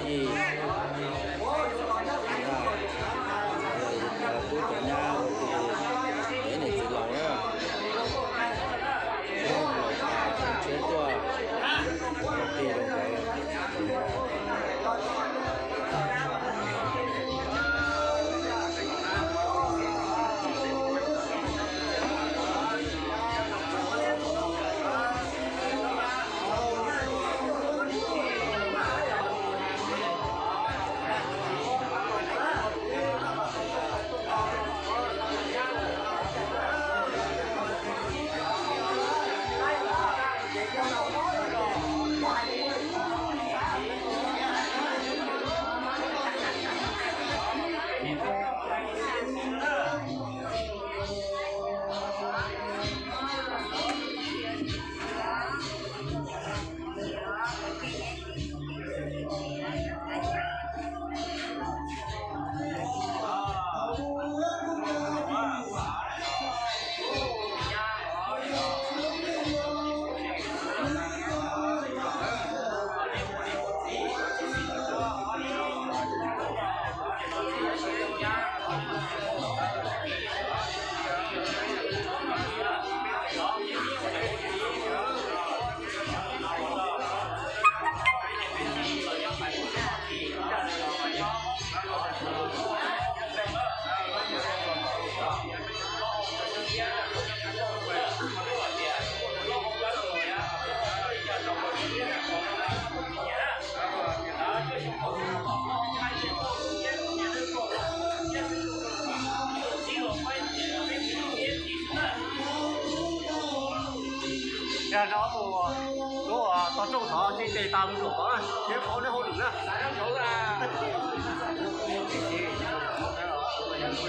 Tub cov nyab ua tus, peb niam txiv laus na, laus txog tsheb tuaj, tig rau ntawd. Yog no tus, tus tog rooj tod tsis tes tas mus saum tod na, thiab pauv neb hauj lwm na.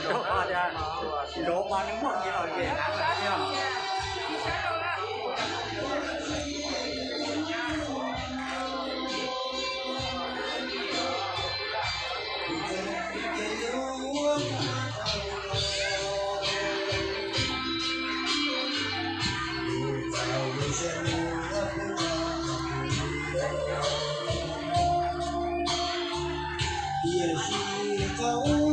Rau qhov tias nrov mas nws muaj kev lom zem heev thiab. Tiam sis tau